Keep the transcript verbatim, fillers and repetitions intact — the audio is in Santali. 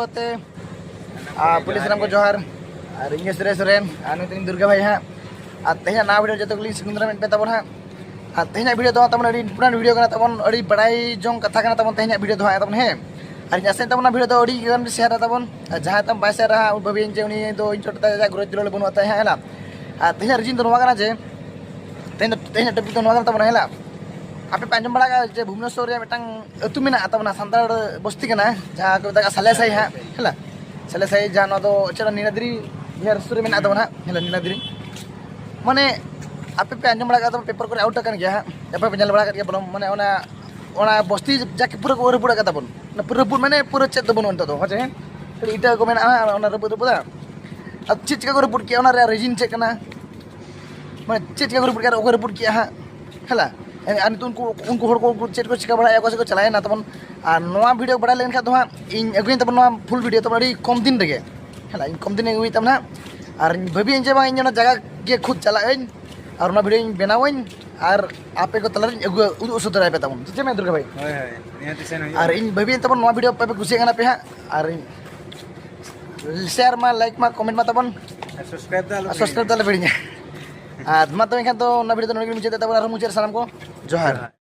ᱛᱮ ᱟᱨ ᱯᱩᱞᱤᱥ ᱥᱟᱱᱟᱢ ᱠᱚ ᱡᱚᱦᱟᱨ᱾ ᱟᱨ ᱤᱧ ᱜᱮ ᱥᱩᱨᱮᱥ ᱥᱚᱨᱮᱱ, ᱟᱨ ᱱᱩᱭ ᱛᱟᱹᱞᱤᱧ ᱫᱩᱨᱜᱟ ᱵᱷᱟᱭ ᱦᱟᱸᱜ᱾ ᱟᱨ ᱛᱮᱦᱮᱧᱟᱜ ᱱᱟᱣᱟ ᱵᱷᱤᱰᱤᱭᱳ ᱡᱚᱛᱚ ᱜᱮᱞᱤᱧ ᱥᱟᱹᱜᱩᱱ ᱫᱟᱨᱟᱢᱮᱫ ᱯᱮ ᱛᱟᱵᱚᱱ ᱦᱟᱸᱜ᱾ ᱟᱨ ᱛᱮᱦᱮᱧᱟᱜ ᱵᱷᱤᱰᱤᱭᱳ ᱫᱚ ᱦᱟᱸᱜ ᱛᱟᱵᱚᱱ ᱟᱹᱰᱤ ᱤᱢᱯᱚᱨᱴᱮᱱᱴ ᱵᱷᱤᱰᱤᱭᱳ ᱠᱟᱱᱟ ᱛᱟᱵᱚᱱ, ᱟᱹᱰᱤ ᱵᱟᱲᱟᱭ ᱡᱚᱝ ᱠᱟᱛᱷᱟ ᱠᱟᱱᱟ ᱛᱟᱵᱚᱱ ᱛᱮᱦᱮᱧᱟᱜ ᱵᱷᱤᱰᱤᱭᱳ ᱫᱚ ᱦᱟᱸᱜ ᱛᱟᱵᱚᱱ, ᱦᱮᱸ᱾ ᱟᱨ ᱤᱧ ᱟᱥᱟᱭ ᱛᱟᱵᱚᱱ ᱚᱱᱟ ᱵᱷᱤᱰᱤᱭᱳ ᱫᱚ ᱟᱹᱰᱤ ᱜᱟᱱ ᱯᱮ ᱥᱮᱭᱟᱨᱟ ᱛᱟᱵᱚᱱ᱾ ᱟᱨ ᱡᱟᱦᱟᱸᱭ ᱛᱟᱢ ᱵᱟᱭ ᱥᱮᱭᱟᱨᱟ ᱦᱟᱸᱜ, ᱩᱱᱤ ᱵᱷᱟᱹᱵᱤᱭᱟᱹᱧ ᱡᱮ ᱩᱱᱤ ᱫᱚ ᱤᱧ ᱪᱚᱴ ᱛᱟᱭᱟ, ᱟᱡᱟᱜ ᱜᱨᱳᱛᱷ ᱡᱩᱞᱩᱜ ᱵᱟᱹᱱᱩᱜ ᱛᱟᱭᱟ ᱦᱟᱸᱜ, ᱦᱮᱸ ᱞᱟ᱾ ᱟᱨ ᱛᱮᱦᱮᱧᱟᱜ ᱨᱤᱡᱤᱱ ᱫᱚ ᱱᱚᱣᱟ ᱠᱟᱱᱟ ᱡᱮ, ᱛᱮᱦᱮᱧ ᱫᱚ, ᱛᱮᱦᱮᱧᱟᱜ ᱴᱚᱯᱤᱠ ᱫᱚ ᱱᱚᱣᱟ ᱠᱟᱱ ᱛᱟᱵᱚᱱᱟ, ᱦᱮᱸ ᱞᱟ᱾ ᱟᱯᱮ ᱯᱮ ᱟᱸᱡᱚᱢ ᱵᱟᱲᱟ ᱠᱟᱜᱼᱟ ᱡᱮ ᱵᱷᱩᱵᱽᱱᱮᱥᱚᱨ ᱨᱮ ᱢᱤᱫᱴᱟᱝ ᱟᱹᱛᱩ ᱢᱮᱱᱟᱜᱼᱟ ᱛᱟᱵᱚᱱᱟ, ᱥᱟᱱᱛᱟᱲ ᱵᱚᱥᱛᱤ ᱠᱟᱱᱟ, ᱡᱟᱦᱟᱸ ᱠᱚ ᱢᱮᱛᱟᱜ ᱠᱟᱱᱟ ᱥᱟᱞᱮ ᱥᱟᱹᱭ ᱦᱟᱸᱜ, ᱦᱮᱸ ᱞᱟ᱾ ᱥᱟᱞᱮ ᱥᱟᱹᱭ, ᱡᱟᱦᱟᱸ ᱱᱚᱣᱟ ᱫᱚ ᱪᱮᱫ ᱱᱤᱞᱟᱫᱽᱨᱤ ᱵᱤᱦᱟᱨ ᱥᱩᱨ ᱨᱮ ᱢᱮᱱᱟᱜ ᱛᱟᱵᱚᱱᱟ ᱦᱟᱸᱜ, ᱦᱮᱸ ᱞᱟ, ᱱᱤᱞᱟᱫᱽᱨᱤ᱾ ᱢᱟᱱᱮ ᱟᱯᱮ ᱯᱮ ᱟᱸᱡᱚᱢ ᱵᱟᱲᱟ ᱠᱟᱜᱼᱟ ᱛᱟᱵᱚᱱ, ᱯᱮᱯᱟᱨ ᱠᱚᱨᱮ ᱟᱣᱩᱴ ᱟᱠᱟᱱ ᱜᱮᱭᱟ ᱦᱟᱸᱜ, ᱟᱯᱮ ᱯᱮ ᱧᱮᱞ ᱵᱟᱲᱟ ᱠᱟᱜ ᱜᱮᱭᱟ ᱵᱚᱞᱚ, ᱢᱟᱱᱮ ᱚᱱᱟ, ᱚᱱᱟ ᱵᱚᱥᱛᱤ ᱡᱟᱠᱮ ᱯᱩᱨᱟᱹ ᱠᱚ ᱨᱟᱹᱯᱩᱫ ᱟᱠᱟᱫ ᱛᱟᱵᱚᱱ, ᱚᱱᱟ ᱯᱩᱨᱟᱹ ᱨᱟᱹᱯᱩᱫ ᱢᱟᱱᱮ ᱯᱩᱨᱟᱹ ᱪᱮᱫ ᱫᱚ ᱵᱟᱹᱱᱩᱜᱼᱟ ᱱᱤᱛᱚᱜ ᱫᱚ, ᱦᱮᱸ ᱪᱮ? ᱠᱷᱟᱹᱞᱤ ᱤᱴᱟᱹ ᱠᱚ ᱢᱮᱱᱟᱜᱼᱟ ᱦᱟᱸᱜ, ᱚᱱᱟ ᱨᱟᱹᱯᱩᱫ ᱨᱟᱹᱯᱩᱫᱟ᱾ ᱟᱨ ᱪᱮᱫ ᱪᱤᱠᱟ ᱠᱚ ᱨᱟᱹᱯᱩᱫ ᱠᱮᱜᱼᱟ, ᱚᱱᱟ ᱨᱮᱭᱟᱜ ᱨᱤᱡᱤᱱ ᱪᱮᱫ ᱠᱟᱱᱟ? ᱢᱟᱱᱮ ᱪᱮᱫ ᱪᱤᱠᱟ ᱠᱚ ᱨᱟᱹᱯᱩᱫ ᱠᱮᱜᱼᱟ, ᱚᱠᱚᱭ ᱨᱟᱹᱯᱩᱫ ᱠᱮᱜᱼᱟ ᱦᱟᱸᱜ, ᱦᱮᱸ ᱞᱟ᱾ ᱟᱨ ᱱᱤᱛᱚᱜ ᱩᱱᱠᱩ, ᱩᱱᱠᱩ ᱦᱚᱲ ᱠᱚ ᱪᱮᱫ ᱠᱚ ᱪᱤᱠᱟ ᱵᱟᱲᱟᱭᱟ, ᱚᱠᱟ ᱥᱮᱫ ᱠᱚ ᱪᱟᱞᱟᱣᱮᱱᱟ ᱛᱟᱵᱚᱱ᱾ ᱟᱨ ᱱᱚᱣᱟ ᱵᱷᱤᱰᱤᱭᱳ ᱵᱟᱲᱟᱭ ᱞᱮᱱᱠᱷᱟᱱ ᱫᱚ ᱦᱟᱸᱜ ᱤᱧ ᱟᱹᱜᱩᱭᱟᱹᱧ ᱛᱟᱵᱚᱱ ᱱᱚᱣᱟ ᱯᱷᱩᱞ ᱵᱷᱤᱰᱤᱭᱳ ᱛᱟᱵᱚᱱ ᱟᱹᱰᱤ ᱠᱚᱢ ᱫᱤᱱ ᱨᱮᱜᱮ, ᱦᱮᱸ ᱞᱟ, ᱤᱧ ᱠᱚᱢ ᱫᱤᱱ ᱨᱮᱧ ᱟᱹᱜᱩᱭ ᱛᱟᱵᱚᱱᱟ ᱦᱟᱸᱜ᱾ ᱟᱨ ᱤᱧ ᱵᱷᱟᱹᱵᱤᱭᱟᱹᱧ ᱡᱮ ᱵᱟᱝ, ᱤᱧ ᱚᱱᱟ ᱡᱟᱭᱜᱟ ᱜᱮ ᱠᱷᱩᱫ ᱪᱟᱞᱟᱜ ᱟᱹᱧ ᱟᱨ ᱚᱱᱟ ᱵᱷᱤᱰᱤᱭᱳᱧ ᱵᱮᱱᱟᱣᱟᱹᱧ ᱟᱨ ᱟᱯᱮ ᱠᱚ ᱛᱟᱞᱟᱨᱤᱧ ᱟᱹᱜᱩ ᱩᱫᱩᱜ ᱥᱚᱫᱚᱨᱟᱭ ᱯᱮ ᱛᱟᱵᱚᱱ, ᱪᱮᱫ ᱢᱮ ᱫᱩᱨᱜᱟ ᱵᱷᱟᱭ? ᱦᱳᱭ, ᱦᱳᱭ, ᱱᱤᱦᱟᱹᱛ ᱥᱮᱱ ᱦᱩᱭᱩᱜᱼᱟ᱾ ᱟᱨ ᱤᱧ ᱵᱷᱟᱹᱵᱤᱭᱟᱹᱧ ᱛᱟᱵᱚᱱ ᱱᱚᱣᱟ ᱵᱷᱤᱰᱤᱭᱳ ᱟᱯᱮ ᱯᱮ ᱠᱩᱥᱤᱭᱟᱜ ᱠᱟᱱᱟ ᱯᱮ ᱦᱟᱸᱜ, ᱟᱨ ᱤᱧ ᱥᱮᱭᱟᱨ ᱢᱟ, ᱞᱟᱭᱤᱠ ᱢᱟ, ᱠᱚᱢᱮᱱᱴ ᱢᱟ ᱛᱟᱵᱚᱱ, ᱟᱨ ᱥᱟᱵᱥᱠᱨᱟᱭᱤᱵ ᱫᱚ ᱟᱞᱚ ᱟᱨ ᱥᱟᱵᱥᱠᱨᱟᱭᱤᱵ ᱫᱚ ᱟᱞᱚ ᱦᱤᱲᱤᱧᱟ᱾ ᱟᱨ ᱢᱟ ᱛᱚᱵᱮ ᱮᱱᱠᱷᱟᱱ ᱫᱚ ᱚᱱᱟ ᱵᱷᱤᱰᱤᱭᱳ ᱫᱚ ᱱᱚᱰᱮ ᱜᱮᱞᱤᱧ ᱢᱩᱪᱟᱹᱫ ᱮᱫ ᱛᱟᱵᱚᱱᱟ᱾ ᱟᱨᱦᱚᱸ ᱢᱩᱪᱟᱹᱫ ᱨᱮ ᱥᱟᱱᱟᱢ ᱠᱚ ᱡᱚᱦᱟᱨ᱾ ᱡᱚᱦᱟᱨ᱾